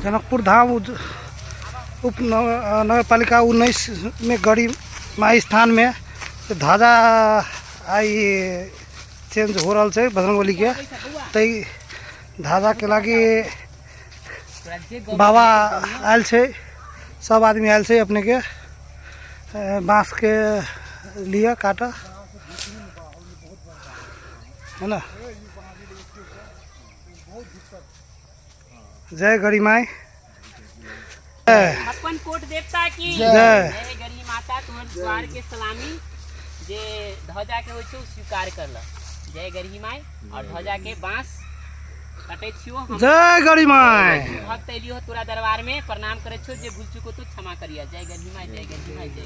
जनकपुर धाम उप नगर पालिका 19 में गड़ी माई स्थान में ध्वजा आइ चेंज हो रहल छै बजरंगबली के। तै ध्वजा के लागि बाबा आयल छै, सब आदमी आयल छै अपने के बांस के लिए काटा है ना। जय गड़ी माई। अपन कोट देवता की जय। जय गड़ी माता। तोहर द्वार के सलामी जे ध्वजा के होइ छै स्वीकार करल। जय गड़ी माई। और ध्वजा के बांस कटै छियो हम। जय गड़ी माई। भक्त एलियो तोरा दरबार में, प्रणाम करै छियो, जे भूल चुको तो क्षमा करिया। जय गड़ी माई, जय गड़ी माई, जय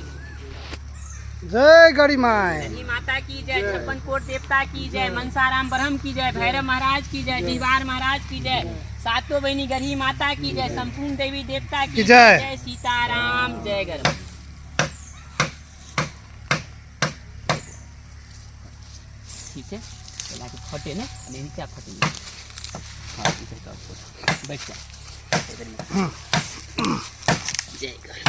जय गड़ी माई। गड़ी माता की जय, 56 कोट देवता की जय, मनसाराम ब्रह्म की जय, भैरव महाराज की जय, दीवार महाराज की जय, सातों बहनी गढ़ी माता की जय, संपूर्ण देवी देवता की जय, जय सीताराम, जय गर्भ। ठीक है, पहला के फटे ने और नीचा फटे। हाँ, इधर का फोटो। बैठ जा इधर में। जय गर्भ।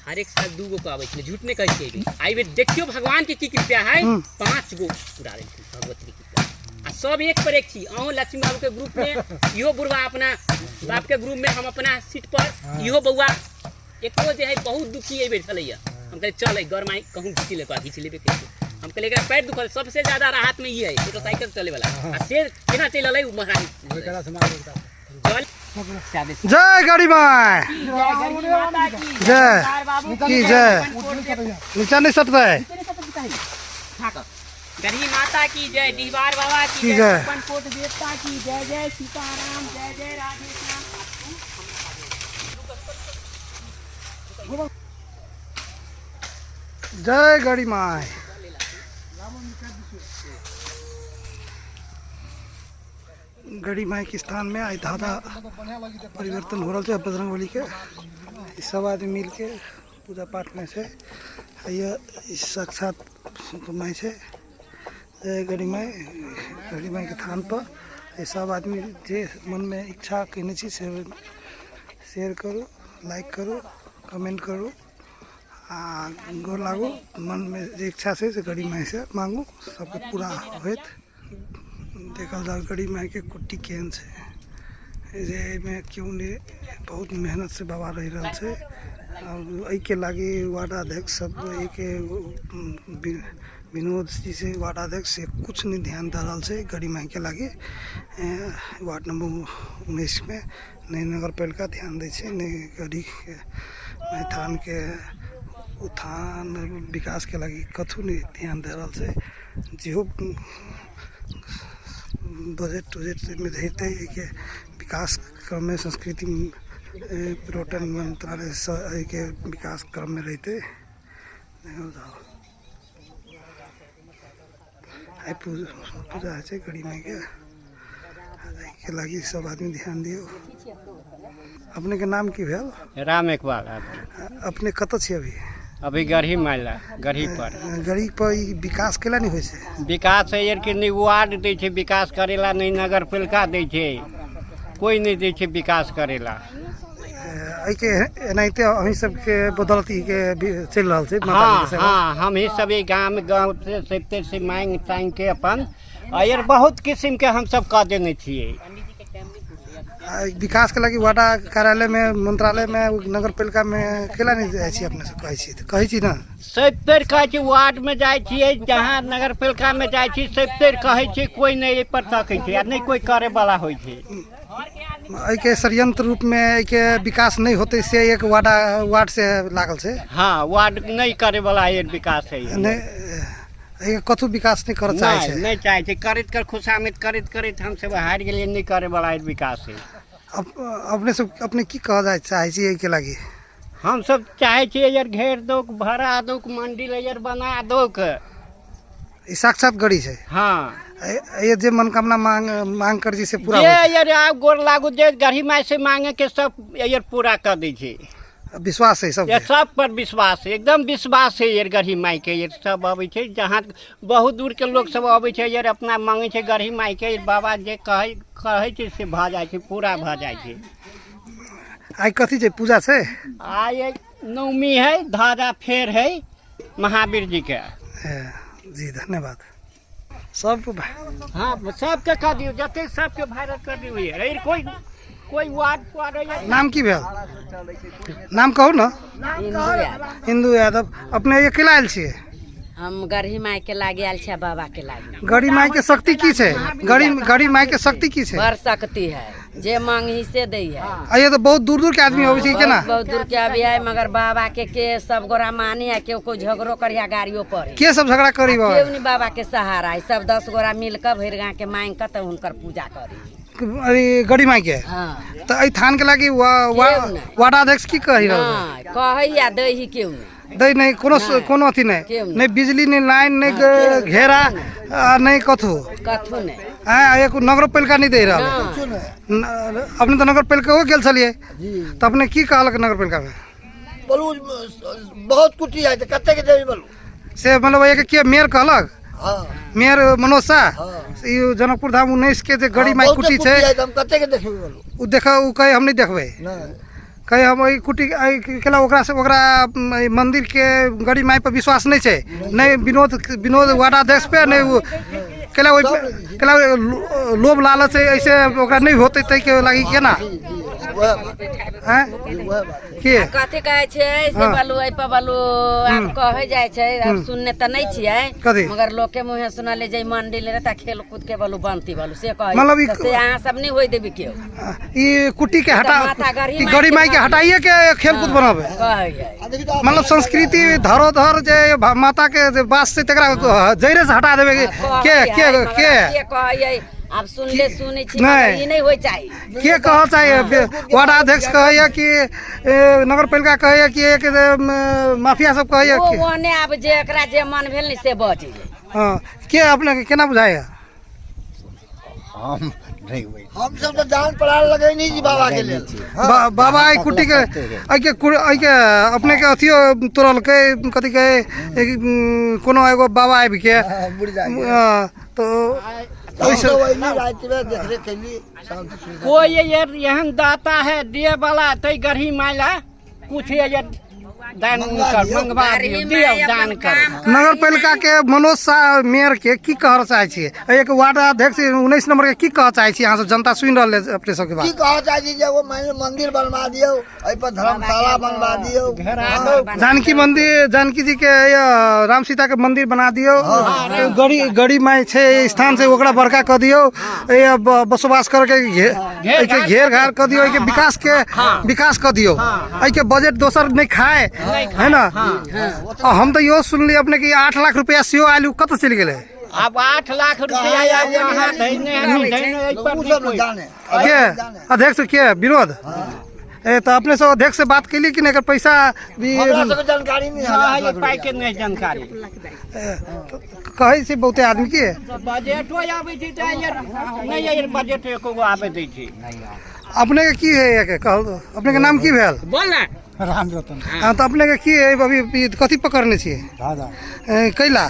हर एक साल 2 गो के आबै छलै, झूठ नहि कहै छियै। एहि बेर देखियौ भगवान के की कृपा है, 5 गो पूरा देलखिन भगवती के कृपा। आ सब एक पर एक छी। अहूँ लक्ष्मी बाबू के ग्रुप में, इहो बुढ़वा अपना बाप के ग्रुप में, हम अपना सीट पर, इहो बौआ एको जे है बहुत दुखी एहि बेर छलैया। हम कहलियै चल गौर माई कहूँ घीच ले, घीच लेबे कैसे। हम कहलियै एकरा पैर दुखल, सबसे ज्यादा राहत में ई है मोटरसाइकिल चले वाला। आ से केना चलि रहलै उ महारानी। चल जय गड़ी माई। जय की जय। नीचा नहीं सटते। गढ़ी माता की जय, दीवार बाबा की जय, जय, छप्पन कोट देवता की जय, जय सीताराम, जय जय राधे श्याम। जय गड़ी माई। गड़ी माई के स्थान में आई धाधा परिवर्तन हो रहा है बजरंगबली के। सब आदमी मिल के पूजा पाठ में से यह साक्षात माई से जय गड़ी माई। गड़ी माई के थान पर ये सब आदमी जे मन में इच्छा कहने छी से शेयर करू, लाइक करू, कमेंट करू आ गोर लागू। मन में जे इच्छा से गड़ी माई से मांगू, सबके पूरा होत। देखल जाओ गड़ी माई के कुट्टी केहन छै, जे एहिमे क्यों नहीं बहुत मेहनत से बाबा रहि रहल छै। और एहिके लागि वार्डाध्यक्ष सब एहिके विनोद जी से वार्डाध्यक्ष से कुछ नहीं ध्यान दे रहल छै गड़ी माई के लागि। वार्ड नंबर 19 में नहीं नगर पालिका ध्यान दै छै, नहीं गड़ी के माई थान के उत्थान विकास के लागि कथू नहीं ध्यान दे रहल छै। जेहो बजट उजट में रहते एहिके विकास क्रम में संस्कृति पर्यटन मंत्रालय से एहिके विकास क्रम में रहते। आइ पूजा होइ छै गड़ी माई के, एहिके लागि सब आदमी ध्यान दियौ। अपने के नाम की भेल? राम इकबाल। अपने कतऽ छी अभी? अभी गढ़ी माइला, गढ़ी पर। गढ़ी पर ई विकास केला नहीं होइ छै? विकास है कि नहीं वार्ड दै छै विकास करेला, नहीं नगर पालिका दै छै, कोई नहीं दै छै विकास करेला। एहिके एनाहिते अहीं सबके बदौलत ई के चलि रहल छै माता जी के सेवा। हाँ, हम ही सब ई गाम गाँव से सबते से मांग तांग के अपन और बहुत किस्म के हम सब कऽ देने छियै। विकास के लागि वार्डा कार्यालय में, मंत्रालय में, नगर पालिका में केला नहीं जाइ छी अपने सब? कहै छी तऽ कहै छी ना। सबतरि कहै छी, वार्ड में जाइ छियै, जहाँ नगर पालिका में जाइ छी सबतरि कहै छी, कोई नहीं एहि पर तकै छै आ नहि कोई करे वाला होइ छै। एहिके षड्यंत्र रूप में एहिके विकास नहीं होते से एक वार्ड से लागल छै। हाँ, वार्ड नहीं करे वाला एक विकास है। नहीं, एहिके कथू विकास नहीं करऽ चाहै छै। नहीं चाहै छै, करैत कर खुशामद करैत करैत हम सब हारि गेलियै, नहीं करे वाला एक विकास है। अपने सब अपने की कहऽ जाइ चाहै छी एहिके लागि? हम सब चाहै छियै यार घेर दौक, भरा दौक, मंदिर यार बना दौक। ई साक्षात गड़ी छै। हाँ। ये जे मनोकामना मांग कर जी से पूरा जे होइ छै। यार आब गोर लागू, जे गढ़ी माई से मांगे के सब यार पूरा कर दै छै। विश्वास है सब ये सब पर विश्वास है, एकदम विश्वास है ये गढ़ी माई के। ये सब अबै छै, जहाँ बहुत दूर के लोग सब अबै छै, ये अपना मांगै छै गढ़ी माई के। बाबा जे कहै कहै छै से भऽ जाइ छै, पूरा भऽ जाइ छै। आइ कथी छै पूजा छै? आइ नवमी है, धारा फेर है महावीर जी के। जी धन्यवाद सबको। हाँ, सबके कह दियौ, जते सबके वायरल कर दियौ। ये कोई कोई वार्ड वार्ड है। नाम की भेल? नाम कहू ने। इंदू यादव। अपने अकेला आयल छियै? हम गढ़ी माई के लागे आयल छियै, बाबा के लागे। गढ़ी माई के शक्ति की छै? गढ़ी गढ़ी माई के शक्ति की छै? बड़ शक्ति है, जे मांगही से दै है। आ ये तऽ बहुत दूर दूर के आदमी अबै छै केना? बहुत बहुत दूर के अभी है, मगर बाबा के सब गोरा मानी है। केओ कोई झगड़ो करिया गाड़ियो पर के सब झगड़ा करी बाबा? केओ नहीं, बाबा के सहारा है। सब 10 गोरा मिल के भरि गाँव के मांग के तब हुनकर पूजा करी। अरे गढ़ी माई के? हाँ। तऽ एहि थान के लागी वा, वा, केओ नहि। वार्डाध्यक्ष की कहि रहल नहीं कहै आ दै ही केओ नहीं। दै नहि कोनो कोनो अथी नहि? केओ नहि। नहि बिजली, नहि लाइन, नहि घेरा आ नहि कथू। कथू नहीं। आ एक नगरपालिका नहि दै रहल है। नहीं। अपने तऽ नगरपालिका गेल छलियै तऽ अपने की कहलक नगरपालिकामे? बोलू, बहुत कुटी है तऽ कतेक देबै बोलू? से मतलब एक के मेयर कहलक? हाँ। मेयर मनोज शाह। हाँ। ई जनकपुर धाम 19 के जे गड़ी माई बहुते कुटी छै है, तऽ हम कतेक देखबै बोलू? ओ देख, ओ कहे हम नहि देखबै। नहि। कहे हम एहि कुटी एहि केला ओकरा से ओकरा एहि मंदिर के गड़ी माई पर विश्वास नहीं छै, नहि विनोद विनोद वार्डाध्यक्ष पे नहि। ओ केला ओहि केला लोभ लालच है, ऐसे ओकरा नहीं होते ताहिके लागी केना? जी जी, वएह बात। आँय? जी, वएह बात। के कथी कहै छै से हाँ। बोलू, एहि पर बोलू, आब कहै जाइ छै, आब सुनने तऽ नहि छियै। कथी? मगर लोक के मुँहे सुनले जे मंदिर रहता खेल कूद के बोलू बनती बोलू से कहै। मतलब ई तऽ से अहाँ सब नहि होइ देबै केओ। ई कुटी के हटा माता गढ़ी ई माई गड़ी के माई के हटाइए के खेलकूद बनाबे। कहै है। आ देखी तऽ मतलब संस्कृति धरोधर जे माता के जे वास छै तकरा जड़े से हटा देबै के कहै के है, मगर के के कहै है, आब सुनले सुनै छी। नहि। मगर ई नहि होइ चाही। के कह चाहिए? वार्डाध्यक्ष कहैया कि नगरपालिका कहैया कि एक माफिया सब कहैया ओ कि ओहने आब जे एकरा जे मन भेल ने से बजै। हाँ, के अपने के केना बुझाइया? हम नहीं हुए। हम सब तऽ जान प्राण लगैनी जी बाबा के लेल। बाबा एहि कुटी के एहिके एहिके अपने के अथियो तोड़लकै, कथी कहै, कोनो एगो बाबा आबि के। हाँ, बुढ़ जा के। तो हम सब अयली रातिमे देखरेख कैली शांति सुविधा। कोई ये एहन दाता है दिए वाला तै गढ़ी माइला कुछ ये दान कर मंगवा दियौ, दियौ दान करू। नगरपालिका के मनोज शाह मेयर के की कह चाहै छियै? एक वार्ड अध्यक्ष 19 नंबर के की कह चाहै छियै? अहाँ सब जनता सुनि रहल है अपने सबके की बात। कहऽ चाहै छी जे एगो मानि लिअ मंदिर बनवा दियौ, एहि पर धर्मशाला बनवा दियौ। जानकी मंदिर, जानकी जी के या राम सीता के मंदिर बना दियौ। गड़ी गड़ी माई छै स्थान छै, ओकरा बड़का कऽ दियौ। ये बसोबास करके एहिके घेर घार कऽ दियौ, एहिके विकास के विकास कऽ दियौ, एहिके बजट दोसर नहि खाए है ना। आ हम तऽ इहो सुनलियै अपने कि 8 लाख रुपया सेहो आयल, उ कतऽ चलि गेलै? आब 8 लाख रुपया आब कहाँ धैने हमी, धैने एहि पर ओ नहि सब कोइ। जाने। के अध्यक्ष के विरोध ए तऽ अपने सब अध्यक्ष से बात केली कि नहि एकर पैसा भी? हमरा सबके जानकारी नहि है। हाँ, ये पाइ के नहि जानकारी। कहै छै बहुते आदमी के बजटो आबै छै तऽ ये नहि, ये बजट एको गो आबै दै छै। अपने के की है के कहल, अपने के नाम की भेल? बोल ना। राम रतन। हाँ, तऽ अपने के की है अभी ई कथी पकड़ने छियै? दादा। ए, कैला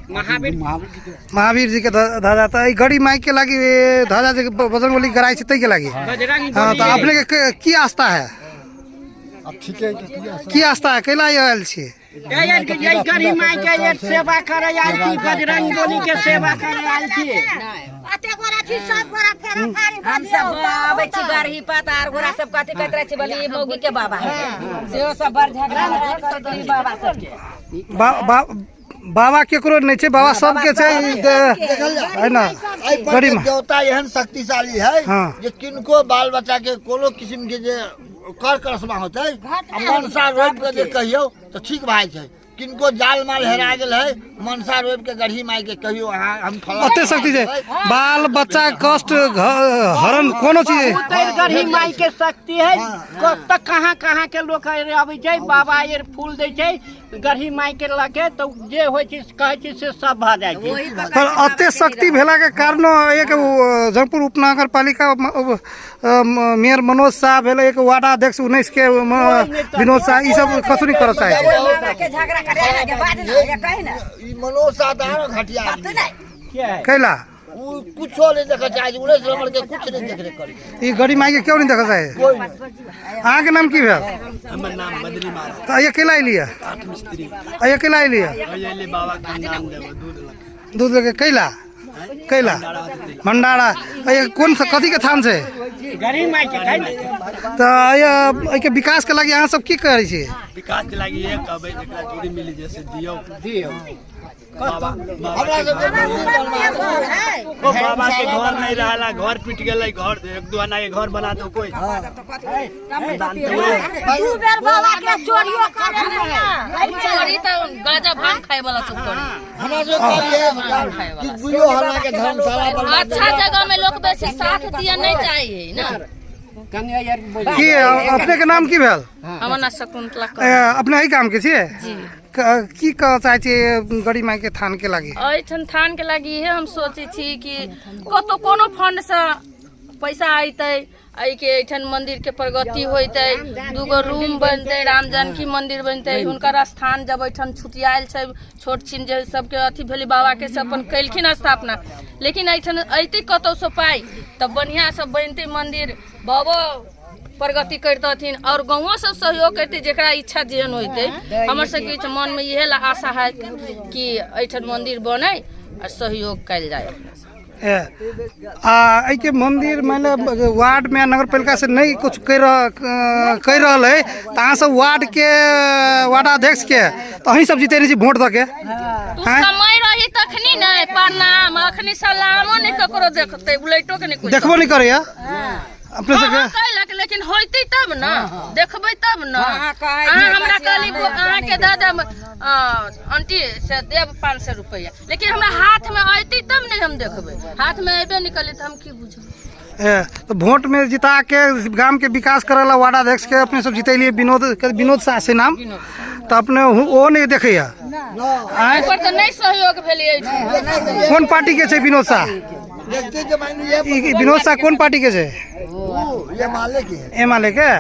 महावीर। महावीर जी के। महावीर जी के ध्वजा। तऽ एहि गड़ी माई के लागी ए, ध्वजा जे बजरंगबली गराइ छै ताहिके लागी। बजरंग। हाँ, तऽ अपने के की आस्था है? अब ठीक है कि की की आस्था है, कैला आयल छियै? ये गढ़ी माई के ये सेवा करे आयल छी, बजरंग बली के सेवा करे आयल छी। हम सब आबै छी गढ़ी पर आर गोरा सब कथी कहैत रहै छै बोली ई मौगी के बाबा है, सेहो सब बड़ झगड़ा लड़ाइ करैत रही बाबा सबके। बा, बा, बाबा केकरो नहि छै, बाबा सबके छै है ना। एहि पर गड़ी के देवता एहन शक्तिशाली है हाँ। जे किनको बाल बच्चा के कोनो किस्म के जे कर करसमा होतै आ मनसा रोपि के जे कहियौ तऽ ठीक भए जाइ छै। किनको जाल माल हेरा गेल है, मनसा रोपि के गढ़ी माई के कहियौ अहाँ हम फलां। ओते शक्ति छै, बाल बच्चा कष्ट हरण कोनो चीज। बहुत गढ़ी माई के शक्ति है। कतऽ कहाँ कहाँ के लोक आबै छै, बाबा ये फूल दै छै। गढ़ी माइके लऽ के, तऽ जे होइ छै कहै छै से सब भऽ जाइ छै। पर अते शक्ति भेलाके कारणो एक जनकपुर उपनगर पालिका मेयर मनोज शाह भेलै, एक वार्ड अध्यक्ष 19 के विनोद शाह, ई सब कसो नहि करऽ चाहै छै। बाबा के झगड़ा करे के बाद ना ये कही ना। ई मनोज शाह तऽ आरो घटिया आदमी है। कैला उ कुछो नहीं देखा चाहे छै, 19 नंबर के कुछ नहीं देख रे करी। ई गड़ी माई के क्यों नहीं देखऽ चाहे? कोई नहीं। अहाँके नाम की भेल? हमर नाम बद्री महाराज। तऽ अकेला एलियै? काठ मिस्त्री। अकेला एलियै? अयले बाबा के नाम देबो दूध लके। दूध लके कैला? कैला भंडारा। ये कोन सा कथी के थान छै? गढ़ी माइके खाइ ने। तऽ एहिके विकास के लागि अहाँ सब की करै छी? विकास के लागि ये कहबै जेकरा जोड़ी मिली जैसे दियौ। दियौ। बाबा हमरा सबके मंदिर बनवा ओ बाबा के घर नहीं रहला, घर टूट गेलै, घर एक दू आना के घर बना दो कोई। दू बेर बाबा के चोरियो करे है। चोरी तऽ गांजा भांग खाए वाला सब करे। हमरा सबके कहलियै सरकार कि दुइयो हल्ला के धर्मशाला बनवा। अच्छा जगह में लोग बेसी साथ दिया नहीं चाहिए ना। कनि यार बोल। की अपने के नाम की भेल? हमर नाम शकुंतला। अपने एहि काम के छियै जी। की कहऽ चाहै छियै गड़ी माई के थान के लागि? एहिठाम थान के लागि इहे हम सोचै छी कि कतौ कोनो फंड से पैसा अयतै, एहिके एहिठाम मंदिर के प्रगति होइतै, दूगो रूम बनतै, राम जानकी मंदिर बनतै, हुनकर स्थान जब एहिठाम छुटियायल छै, छोट छिन जे सबके अथी भेलै बाबा के से अपन केलखिन स्थापना, लेकिन एहिठाम अयतै कतौसँ पाइ तऽ बढ़िआँसँ बनतै मंदिर, बाबो प्रगति करितथिन और गाँवो सब सहयोग करतै, जेकरा इच्छा जेहन होइतै। हमर सबके मनमे इहे ला आशा है कि एहिठाम मंदिर बनै और सहयोग कयल जाय अपना सब। आ एहिके मंदिर मानि लिअ वार्ड में नगर पालिका से नहीं कुछ कहि रहल है, तऽ अहाँ सब वार्ड के वार्डाध्यक्ष के तऽ अहीं सब जितेने छी वोट दऽ के। तू समय रही तखनी ने प्रणाम, अखनी सलामो नहीं ककरो देखते, उलटो के नहीं कोई देखबो नहीं करैया अपने सबके। कहलक, लेकिन होइतै तब न, देखबै तब न। अहाँ हमरा कहली अहाँके दऽ देब आंटी से देब 500 रुपैआ, लेकिन हमरा हाथ में अयतै तब ने हम देखबै, हाथ में अयबे नहीं करै तऽ हम की बुझबै? तऽ वोट में जिता के गाम के विकास करे ला वार्डाध्यक्ष के अपने सब जितेलिए, विनोद विनोद शाह से नाम, तऽ अपने ओ नहीं देखैया पर तऽ नहीं सहयोग भेलै। कोन पार्टी के छै विनोद शाह? विनोद शाह कोन पार्टी के छै? एम एल ए के।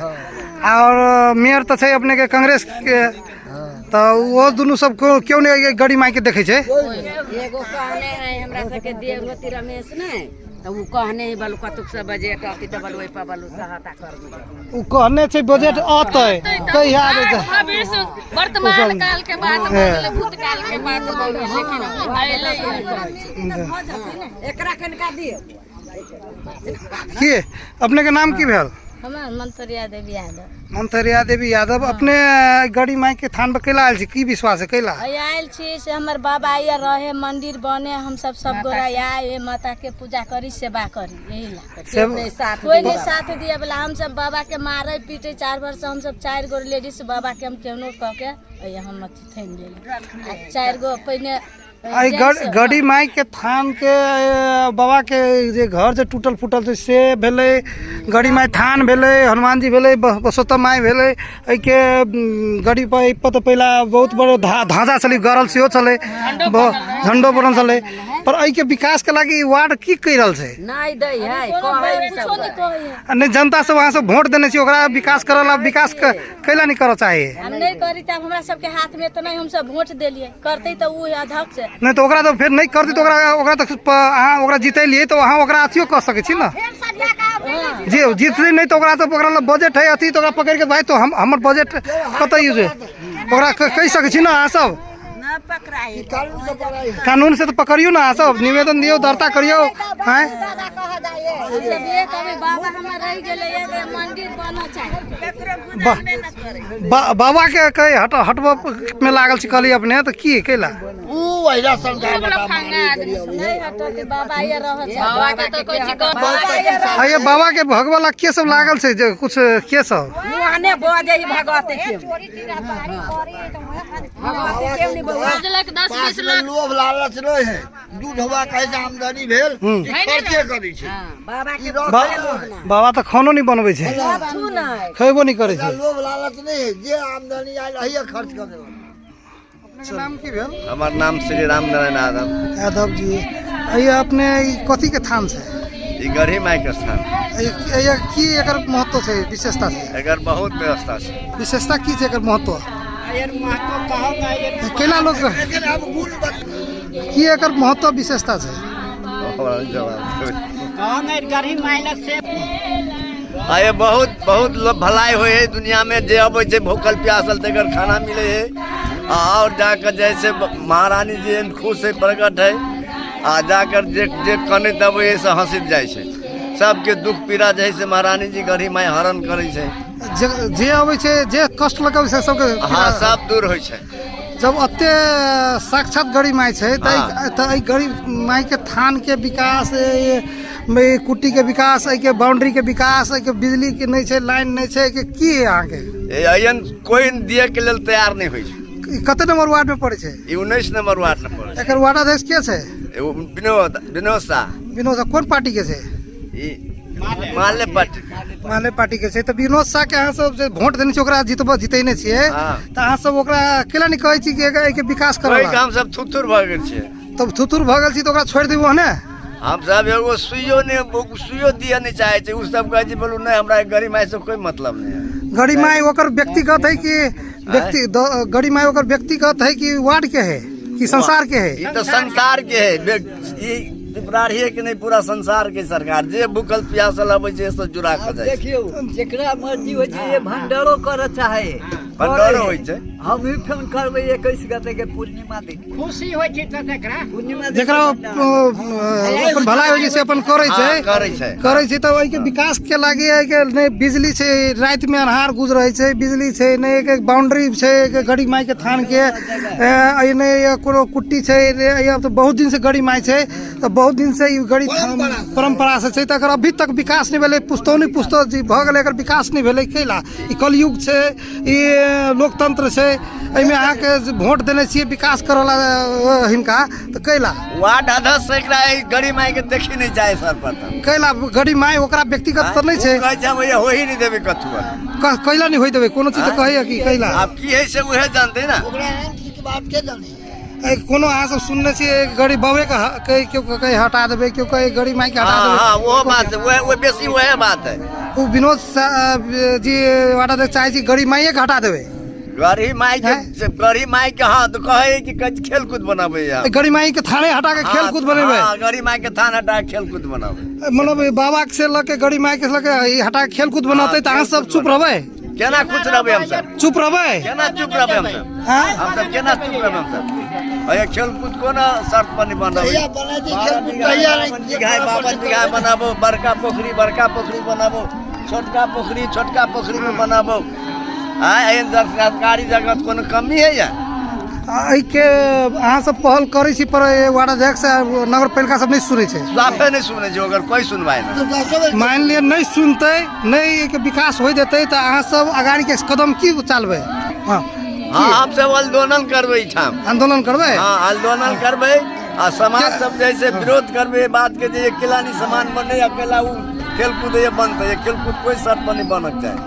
और मेयर तऽ छै अपने के कांग्रेस के, तऽ ओ दुनू सब क्यों नहीं गड़ी माई के देखै छै? एगो कहने है हमरा सबके देवती रमेश ने, तऽ उ कहने है बलु कतुक से बजट अती तऽ बलु ओहि पर बलु सहायता करबै। उ कहने छै बजट अतै कहिया आबै छै? भविष्य वर्तमान काल के बात भऽ गेलै, भूतकाल के बात भऽ गेलै, लेकिन अयलै। एकरा कनिका दियौ। की अपने के नाम की भेल? हमर मंतरिया देवी यादव। मंतरिया देवी यादव, अपने गड़ी माई के थान पर कैला आयल छी? की विश्वास है कैला आयल छी? से हमर बाबा आया रहे, मंदिर बने, हम सब सब गोरा आए माता के पूजा करी, सेवा करी, यही ला। कोई नहीं साथ दिया वाला। हम सब बाबा के मारे पीटे 4 वर्ष, हम सब 4 गो लेडीज बाबा के हम केहनो कह के हम अथी थामि लेली। 4 गो पहिने आई गड़ी माई के थान के बाबा के जे घर जे टूटल फूटल छै से भेलै, गड़ी माई थान भेलै, हनुमान जी भेलै, बसोत्तम माई भेलै। एहिके गड़ी पर एहि पर तऽ पहिला बहुत बड़ो धाँधा छलै, गड़ल सेहो छलै, झंडो बनल छलै, पर एहिके विकास के लागि वार्ड की कहि रहल छै? नहीं दै है, कहै आ नहि जनता सब अहाँ सब वोट देने छी ओकरा विकास करऽ ला, विकास कैला नहीं करऽ चाही? हम नहीं करी तब हमरा सबके हाथ में तऽ नहीं, हम सब वोट देलियै, करतै तऽ उ अध्यक्ष। नहीं तऽ ओकरा तऽ फेर नहीं करतै तऽ ओकरा ओकरा तऽ अहाँ ओकरा जितेलियै तऽ अहाँ ओकरा अथियो कऽ सकै छी ने, जे जीतलै नहीं तऽ ओकरा तऽ ओकरा लग बजट है अथी, तऽ ओकरा पकड़ि के भाई तो हम हमर बजट कतऽ यूज है ओकरा कहि सकै छी ने अहाँ सब? कानून से तऽ पकड़ियौ ने अहाँ सब, निवेदन दियौ, दर्ता करियौ। आँय बाबा हमर रहि गेलै, मंदिर बनऽ चाही। बाबा के कहे हटबऽ में लागल छी कहली अपने, तऽ की कैला? उ अहिरा सरकार नहीं हटत बाबा, ये रहत बाबा के तऽ कोई चीज अये बाबा के भगवाला के सब लागल छै जे कुछ के सब मुँहने बजै भगवती के बुझलक 10-20 लाख लोभ लालच नहीं है, दूध हवा कैसे आमदनी भेल खर्चे करै छै बाबा के। बाबा तऽ खानो नहीं बनबै छै, खेबो नहीं करै छै। लोभ लालच नहीं है, जे आमदनी आयल अहिए खर्च कर देलक। नाम की भेल? हमर नाम श्री राम नारायण यादव। यादव जी, एहि अपने ई कथी के थान छै? ई गढ़ी माई के स्थान। एहि की एकर महत्व छै, विशेषता छै? एकर बहुत व्यवस्था छै। विशेषता की छै, एकर महत्व केना लोक की एकर महत्व विशेषता छै? हमरा जवाब गढ़ी माई लग से आ ये बहुत बहुत लोग भलाई होइ है दुनिया में, जे अबै छै भूखल प्यासल तकर खाना मिले है। आ और जाकर जैसे महारानी जी एहन खुश है, प्रकट है, आ जाकर जे जे कनैत अबै है से हँसैत जाइ छै। सबके दुख पीड़ा जे है से महारानी जी गढ़ी माई हरण करै छै। जे जे अबै छै, जे कष्ट लग अबै छै सबके, हाँ, सब दूर होइ छै। जब एते साक्षात गड़ी माई छै तऽ एहि गड़ी माई के थान के विकास, एहि कुट्टी के विकास, एहिके बाउंड्री के विकास, एहिके बिजली के नहि छै, लाइन नहि छै, एहिके की है अहाँके? एहन कोइ दिए के लेल तैयार नहि होइ छै। ई कते नंबर वार्ड में पड़ै छै? ई 19 नंबर वार्ड में पड़ै छै। एकर वार्डाध्यक्ष के छै? एगो विनोद, विनोद शाह। विनोद शाह कोन पार्टी के छै? ई माले पार्टी। माले पार्टी के छै। तऽ विनोद शाह के अहाँ सब जे वोट देने छी ओकरा जितब जितेने छियै, तऽ अहाँ सब ओकरा केला नहि कहै छी कि एहिके विकास करऽ? ओहि हम सब थुथुर भऽ गेल छियै। तब थुथुर भऽ गेल छी तऽ ओकरा छोड़ि देबू ओहने? हम सब एगो सुइयो नहि, सुइयो दिअ नहि चाहै छै। ओ सब कहै छै बोलू नहि, हमरा गरीब माय से कोई मतलब नहीं है। गरीब माय ओकर व्यक्तिगत है कि व्यक्ति गरीब माय ओकर व्यक्तिगत है कि वार्ड के है कि संसार के है? ई तऽ संसार के है। ई पिपराढ़िए के नहीं, पूरा संसार के सरकार जे भूखल प्यासल अबै छै सब जुड़ा के जाइ छै। देखियौ, जेकरा मर्जी होइ छै ये भंडारो करऽ चाहे, भंडारो होइ छै। हम भी फोन करबै 21 गते के पूर्णिमा दिन। खुशी होइ छै तऽ तकरा पूर्णिमा दिन जकरा अपन भलाई होइ छै से अपन करै छै। हाँ, करै छै। करै छै। तऽ ओहिके विकास के लागी एहिके नहि बिजली छै, रातिमे अन्हार गुजरै छै, बिजली छै नहि, एहिके बाउंड्री छै एहिके गड़ी माई के थान के, एहि नहि कोनो कुट्टी छै। एहि तऽ बहुत दिन से गड़ी माई छै, तऽ बहुत दिन से ई गड़ी थान परम्परा से छै, तऽ एकर अभी तक विकास नहि भेलै। पुस्तौनी पुस्तो जी भऽ गेलै, एकर विकास नहि भेलै कैला? ई कलयुग छै, ई लोकतंत्र छै, एहिमे अहाँके जे वोट देने छियै विकास करऽ ला हिनका, तऽ कैला? वार्ड अध्यक्ष एकरा ई गरीब माई के देखी नहीं चाहे सर्वप्रथम। कैला गरीब माई ओकरा व्यक्तिगत तऽ नहि छै? ओ कहै छै हम ये हो ही नहीं देबै कथु। कैला नहि होइ देबै कोनो चीज? तऽ कहैया कि कैला? आब की है से उहे जानते ना। ओकरा अंत के बात के जाने। कोनो अहाँ सब सुनने छियै गरीब बाबे के कहे केओ कहे हटा देबै, केओ कहे गरीब माई के हटा हाँ देबै? हाँ, वो बात है, वो बेसी वह बात है। ओ विनोद जी वार्ड अध्यक्ष चाहै छी गरीब माइए के हटा देबै। गरीब माई के, गरीब माई के, हाँ, तो कहे कि खेलकूद बनाबै यहाँ। गरीब माई के थाने हटा के खेलकूद बनेबै? हाँ, गरीब माई के थान हटा के खेलकूद बनाबै। मतलब बाबा से लऽ के गरीब माई के लऽ के ई हटा के खेलकूद बनतै तऽ अहाँ सब चुप रहबै? केना खुश रहबै हम सब? चुप रहबै? केना चुप रहबै हम सब? हाँ? हम सब केना चुप रहबै हम सब? अरे खेलकूद कोना शर्त पर नहीं बनाबै? तहिया बनै छै खेलकूद, तहिया नहि। बीघा 52 बीघा बनाबो, बड़का पोखरी, बड़का पोखरी बनाबो, छोटका पोखरी, छोटका पोखरी में बनाबो। आय एहन सरकारी जगह कोनो कमी है या? एहिके अहाँ सब पहल करै छी पर वार्ड अध्यक्ष आ नगर पालिका सब नहि सुनै छै? साफे नहि सुनै छै, ओकर कोई सुनवाई नहि। मानि लिअ नहि सुनतै, नहि एहिके विकास होइ देतै, तऽ अहाँ सब अगाड़ीके कदम की चालबै? हाँ। हाँ, हम सब आंदोलन करबै एहिठाम। आंदोलन करबै? हाँ, आंदोलन करबै आ समाज सब जैसे विरोध करबै बात के जे अकेला नहीं सामान बने, अकेला उ खेलकूद ये बनते, ये खेलकूद कोई शर्त पर नहीं बनक चाही।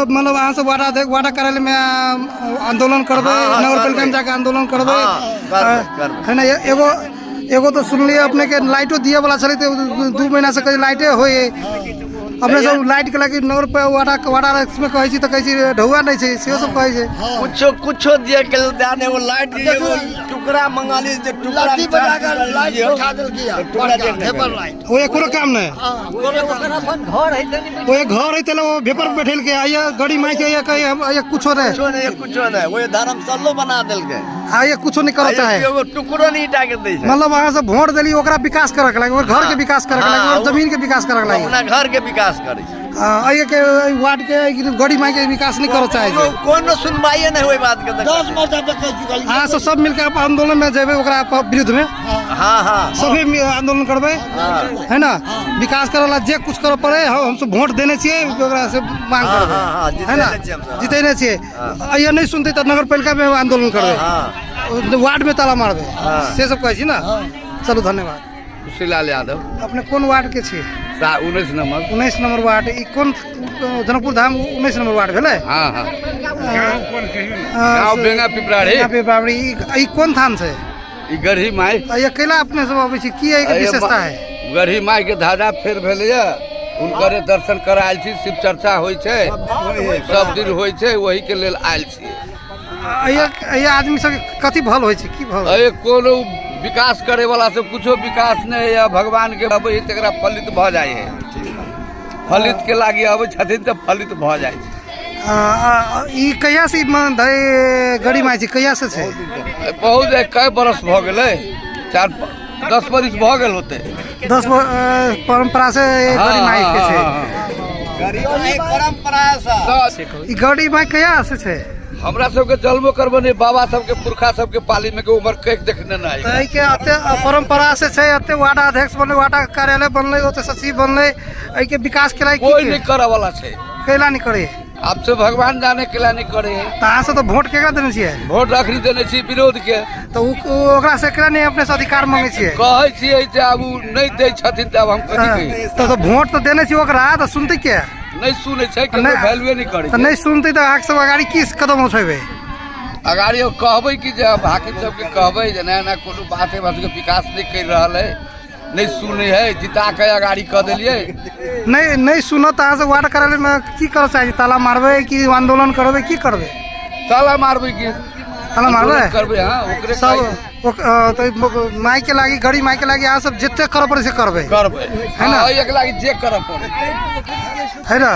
मतलब अहाँ सब वार्ड अध्यक्ष वार्ड कार्यालय में आंदोलन करबै? हाँ, हाँ, नगर पालिका में करबै। जाके आंदोलन करबै? हाँ, करबै, करबै। है ना? एगो एगो तऽ सुनलियै अपने के लाइटो दिए वाला छलै तऽ 2 महीना से कहीं लाइटे होय। अपने सब लाइट के लागी नगर वार्ड वार्ड में कहै छी तऽ कहै छी ढौआ नहि छै, सेहो सब कहै छै। कुछो कुछो दिए के लेल ध्यान, एगो लाइट, एगो टुकड़ा मंगा ली जे टुकड़ा लाठी बजा के लाइट बैठा देलकै टुकड़ा बड़का, देख भेपर लाइट। ओ कोनो काम नहि। ओकर अपन घर है तनी। ओ घर है तेल ओ भेपर बैठेलकै। आइए गड़ी माइ के आइए कहे हम आइए कुछो नहि। कुछो नहीं, कुछो नहीं, वो धर्मशालो बना देलकै। आइए कुछो नहीं करऽ चाहे। एगो टुकड़ो नहीं ईटा के दै छै। मतलब अहाँ सब वोट देली ओकरा विकास करऽ के लागी, ओकर घर के विकास करऽ के लागी, हाँ, ओकर जमीन के विकास करऽ के लागी। अपना घर के विकास करै छै। एहि के वार्ड के गड़ी माइ के विकास नहीं करऽ चाहे छै। कोनो सुनवाइए नहीं होई बात के। 10 मरतबा कहि चुकल। अहाँ सब सब मिलके आप आंदोलन में जेबै ओकरा विरुद्ध में? हाँ हाँ, सभी आंदोलन करबै है ना? विकास करऽ ला जे कुछ करऽ पड़े, हम सब वोट देने छियै ओकरा से मांग हाँ, करबै। हाँ, हाँ, है ना? जितेने छियै हमसब। जितेने छियै। अइयो नहि सुनतै तऽ नगर पालिका में आंदोलन करबै, वार्ड में ताला मारबै, से सब कहै छी ना? चलू, धन्यवाद। खुशीलाल यादव। अपने कोन वार्ड के छी? 19 नंबर। 19 number ward. ई कोन जनकपुर धाम 19 नंबर वार्ड भेलै? हाँ हाँ। गाँव बेंगा पिपराड़ी। बेंगा पिपराड़ी। ई कोन थान छै? ई गढ़ी माई। ये कैला अपने सब अबै छी, की एहिके विशेषता है? गढ़ी माई के धाजा फेर भेलैया, हुनकरे दर्शन कर आयल छी। शिव चर्चा होइ छै, सब दिन होइ छै, वही के लेल आयल छी। एहि आदमी सब कथी भल होइ छै, की भल? अरे कोनो विकास करे वाला सब कुछो विकास नहीं है। भगवान के अबै है तकरा फलित भऽ जाइ है। फलित के लागी अबै छथिन तऽ फलित भऽ जाइ छै। ई कहिया से गड़ी माई छै, कहिया से छै? बहुत कई बरस भऽ गेलै, 4-10 बरिस भऽ गेल होतै। 10 परंपरा से गड़ी माई के छै। परंपरा से ई गड़ी माई कहिया से छै? हमरा सबके जन्मो करबो नहीं, बाबा सबके पुरखा सबके पाली में के उम्र कैक देखने ना। तऽ एहिके एते परंपरा से छै, एते वार्ड अध्यक्ष बनलै, वार्ड कार्यालय बनलै, ओते सचिव बनलै, एहिके विकास केला कोई नहीं करे वाला छै। कैला नहीं करे? आब से भगवान जाने केला नहीं करे। तऽ अहाँ सब तऽ वोट केकरा देने छियै? वोट अखनी देने छी विरोध के। तऽ ओकरा से केला नहीं अपने से अधिकार मांगे छियै? कहै छियै जे आब उ नहीं दै छथिन तऽ आब हम कथी कही? तऽ वोट तऽ देने छी ओकरा, तऽ सुनतै के? नहीं सुनै छै, केकरो वैल्यूए नहीं करै। तऽ नहीं सुनतै तऽ अहाँके सब अगाड़ी की कदम उठेबै? अगाड़ी कहबै कि जे हाकिम सबके कहबै जे ना ना कोनो बात है, हमरा सबके विकास नहीं कर रहल है, नहीं सुनै है, जिता के अगाड़ी कऽ देलियै। नहीं नहीं सुनत अहाँ सब वार्ड कार्यालय में की करऽ चाहै छी? ताला मारबै कि आंदोलन करबै, की करबै? ताला मारबै की? ताला मारबै? करबै, हाँ, ओकरे सब तऽ माई के लागी, गड़ी माई के लागी अहाँ सब जते करऽ पड़ै से करबै। करबै है ना? हाँ, एक लागी जे करऽ पड़ै है ना।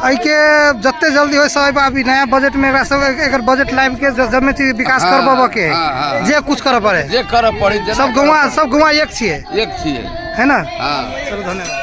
एहिके जते जल्दी हो सब अभी नया बजट में एकरा सब एकर बजट लाबि के जमे चीज विकास करबऽ के जे कुछ करऽ पड़े, जे करऽ पड़े, सब गौवा, सब गौवा एक छियै, एक छियै है ना? हाँ। चलो धन्यवाद।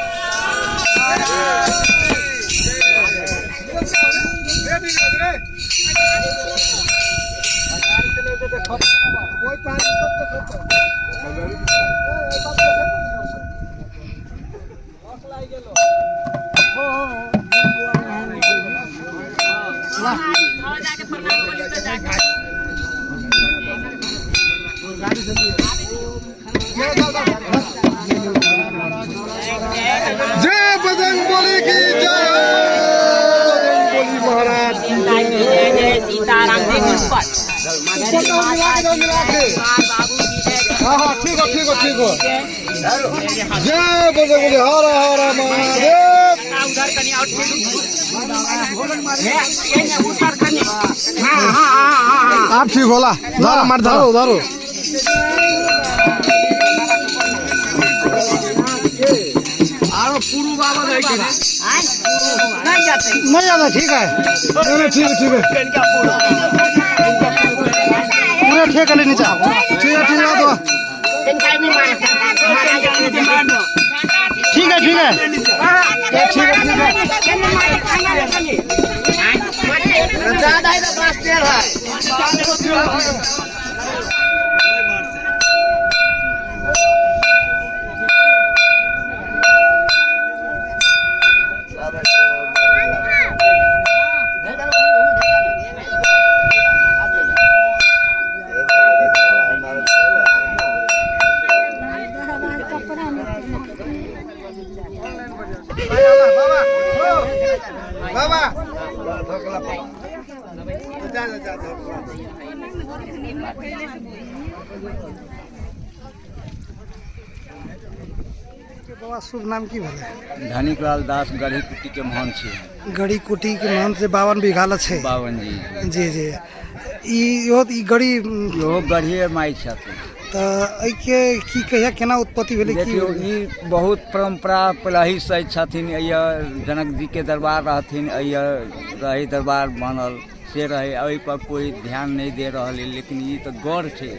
जय बजरंग बली की जय हो, बजरंग बली महाराज की जय। जय सीताराम, जय गुरुपर। मिला के हाँ हाँ, ठीक हो ठीक हो ठीक हो। जय बजरंग बली, हर हर महादेव। आप ठीक होला, धरो मार, धरो धरो। नहीं जाता, ठीक है, नहीं ठीक है ठीक है, पूरा ठीक है, नीचा ठीक है ठीक है, तो ठीक है ठीक है ठीक है ठीक है। बाबा बाबा शुभ नाम की भेलै? धनिक लाल दास, गढ़ी कुट्टी के महन छी। गढ़ी कुटी के महन से 52 बीघा ल छै। 52 जी। जी जी। ई ई गढ़ी इहो गढ़िए माई छथिन। तऽ एहिके की कहिया केना उत्पत्ति भेलै? की देखियौ, ई बहुत परम्परा पहिलही से छथिन। एहिया जनक जी के दरबार रहथिन, एहिया रही दरबार बनल से रहे, एहि पर कोई ध्यान नहीं दे रहल है। लेकिन ई तऽ गढ़ छै,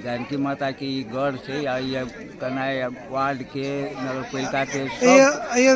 जानकी माता के ई गढ़ छै। आ ये कनाय वार्ड के नगरपालिका के सब ये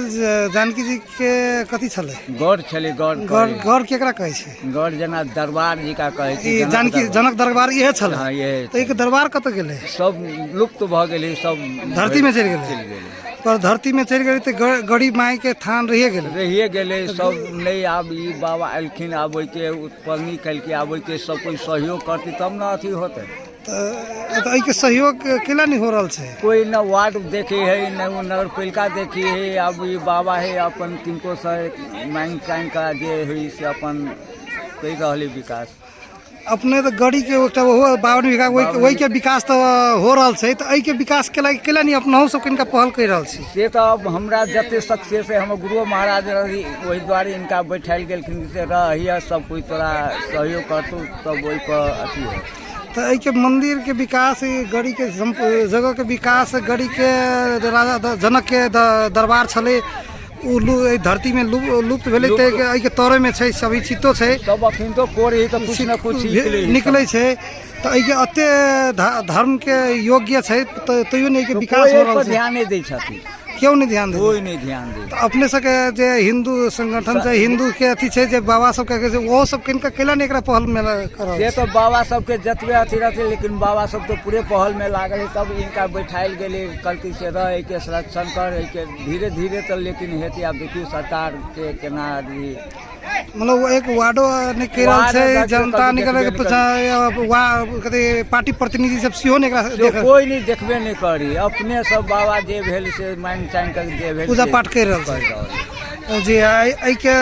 जानकी जी के कथी छलै? गढ़ छलै, गढ़। गढ़, गढ़ केकरा कहै छै? गढ़ जेना दरबार जी का कहै छै। ई जानकी जनक दरबार इहे छलै। हाँ, इहे। तऽ एहिके दरबार कतऽ गेलै? सब लुप्त भऽ गेलै, सब धरती में चलि गेलै। चलि गेलै। पर धरती में चलि गेलै तऽ गड़ी माई के थान रहिए गेलै। रहिए गेलै सब। नहि, आब ई बाबा एलखिन, आब ओहिके उत्पन्नी केलकै, आब ओहिके सब कोइ सहयोग करतै तब ने अथी होतै। तऽ एहिके सहयोग केला नहीं हो रहल छै? कोई न वार्ड देखे है न वो नगरपालिका देखे है। अब ये बाबा है अपन किनको से मांग चांग का जे है से अपन कहि रहल है विकास। अपने तऽ गड़ी के एकटा ओहो 52 बीघा ओहि के विकास तऽ हो रहल छै, तऽ एहिके विकास केला केला नहीं अपनहु सब किनका पहल कहि रहल छी? से तऽ अब हमरा जते सक्सेस है, हमर गुरु महाराज रही ओहि दुआरे इनका बैठायल गेलखिन से रहिए सब कोई तोरा सहयोग करतौ तब ओहि पर अथी हो। तऽ एहिके मंदिर के विकास, गड़ी के जगह के विकास, गड़ी के राजा जनक के दरबार छलै उ एहि धरती में लुप्त भेलै, तऽ एहिके तोड़े में छै सभी चितो छै सब अखन तो कोरे तऽ कुछ न कुछ निकलै छै। तऽ एहिके एते धर्म के योग्य छै तैयो नहि एहिके विकास हो रहल छै। ध्यान नहि दै छथिन, क्यों नहीं ध्यान दे? कोई नहीं ध्यान दे। तऽ अपने सबके जे हिंदू संगठन छै, हिंदू के अथी छै जे बाबा सब के छै, ओहो सब किनका केला नहीं एकरा पहल में करल? से तो बाबा सबके जतबे अथी रहते, लेकिन बाबा सब तो पूरे पहल में लागल है, तब इनका बैठायल गेलै कहलकै से रह एहिके संरक्षण कर एहिके धीरे धीरे तऽ, लेकिन हेतै आब देखियौ सरकार के केना मतलब एक वार्डो नहीं कहि रहल छै, जनता निकल पार्टी प्रतिनिधि सब सेहो नहीं एकरा कोई नहीं देखबे नहीं करी, अपने सब बाबा जे भेल से मांग चांग कर जे भेल पूजा पाठ करि रहल छै जी। एहिके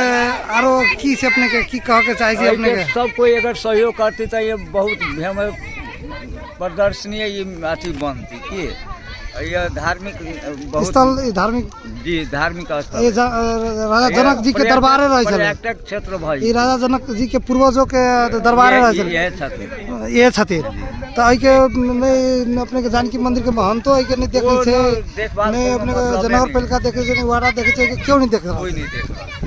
आरो की से अपने के की कह के चाहै छी? अपने के सब कोई अगर सहयोग करती तऽ ये बहुत प्रदर्शनीय ये अथी बनती की यह धार्मिक बहुत स्थल, धार्मिक जी धार्मिक स्थल ये राजा जनक जी के दरबारे रहे छलै, पर्यटक क्षेत्र भई ई राजा जनक जी के पूर्वजों के दरबारे रहे छलै, ये छथिन। तऽ एहिके नहि अपने के जानकी मंदिर के महंतो एहिके नहीं देखै छै, नहीं अपने के नगरपालिका देखै छै, नहीं वार्ड देखै छै, क्यों नहीं देख रहल? कोई नहीं देख रहल।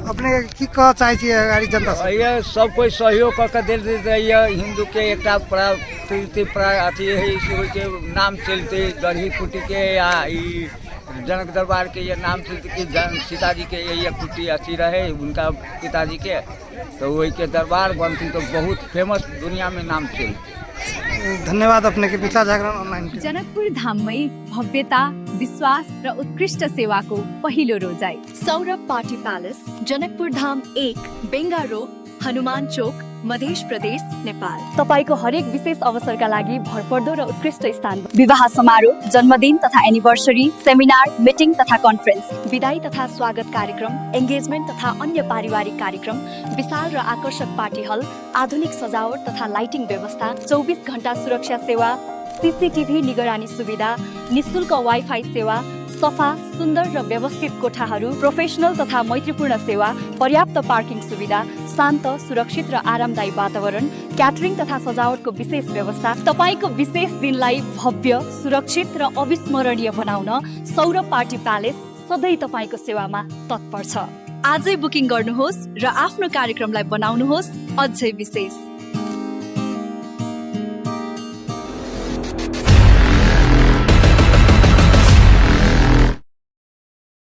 अपने के की कह चाहै छियै अगाड़ी जनता से? ये सब कोई सहयोग कऽ के देल देतै, हिंदू के एकटा प्रकृति अथी है से ओहिके नाम चलते गढ़ी कुटी के या ई जनक दरबार के ये नाम चलते कि जन सीताजी के ये कुटी अथी रहे उनका पिताजी के, तो ओहिके दरबार बनती तो बहुत फेमस दुनिया में नाम चलते। धन्यवाद अपने के मिथिला जागरण ऑनलाइन। जनकपुर धाममै भव्यता, विश्वास र उत्कृष्ट सेवाको पहिलो रोजाइ Saurabh party palace, Janakpur Dham 1, Benga road, Hanuman Chowk, Madhesh Pradesh, Nepal. तपाईको हरेक विशेष अवसरका लागि भरपर्दो र उत्कृष्ट स्थान। विवाह समारोह, जन्मदिन तथा एनिभर्सरी, सेमिनार, मिटिङ तथा कन्फरेन्स, विदाई तथा स्वागत कार्यक्रम, एंगेजमेन्ट तथा अन्य पारिवारिक कार्यक्रम, विशाल र आकर्षक पार्टी हल, आधुनिक सजावट तथा लाइटिङ व्यवस्था, 24 घण्टा सुरक्षा सेवा, सीसीटीभी निगरानी सुविधा, निःशुल्क वाइफाई सेवा, सफा, सुन्दर र व्यवस्थित कोठाहरू, प्रोफेसनल तथा मैत्रीपूर्ण सेवा, पर्याप्त पार्किङ सुविधा, शान्त, सुरक्षित र आरामदायी वातावरण, क्याटरिङ तथा सजावटको विशेष व्यवस्था। तपाईको विशेष दिनलाई भव्य, सुरक्षित र अविस्मरणीय बनाउन सौरभ पार्टी प्यालेस सधैँ तपाईको सेवामा तत्पर छ। आजै बुकिङ गर्नुहोस् र आफ्नो कार्यक्रमलाई बनाउनुहोस् अझै विशेष।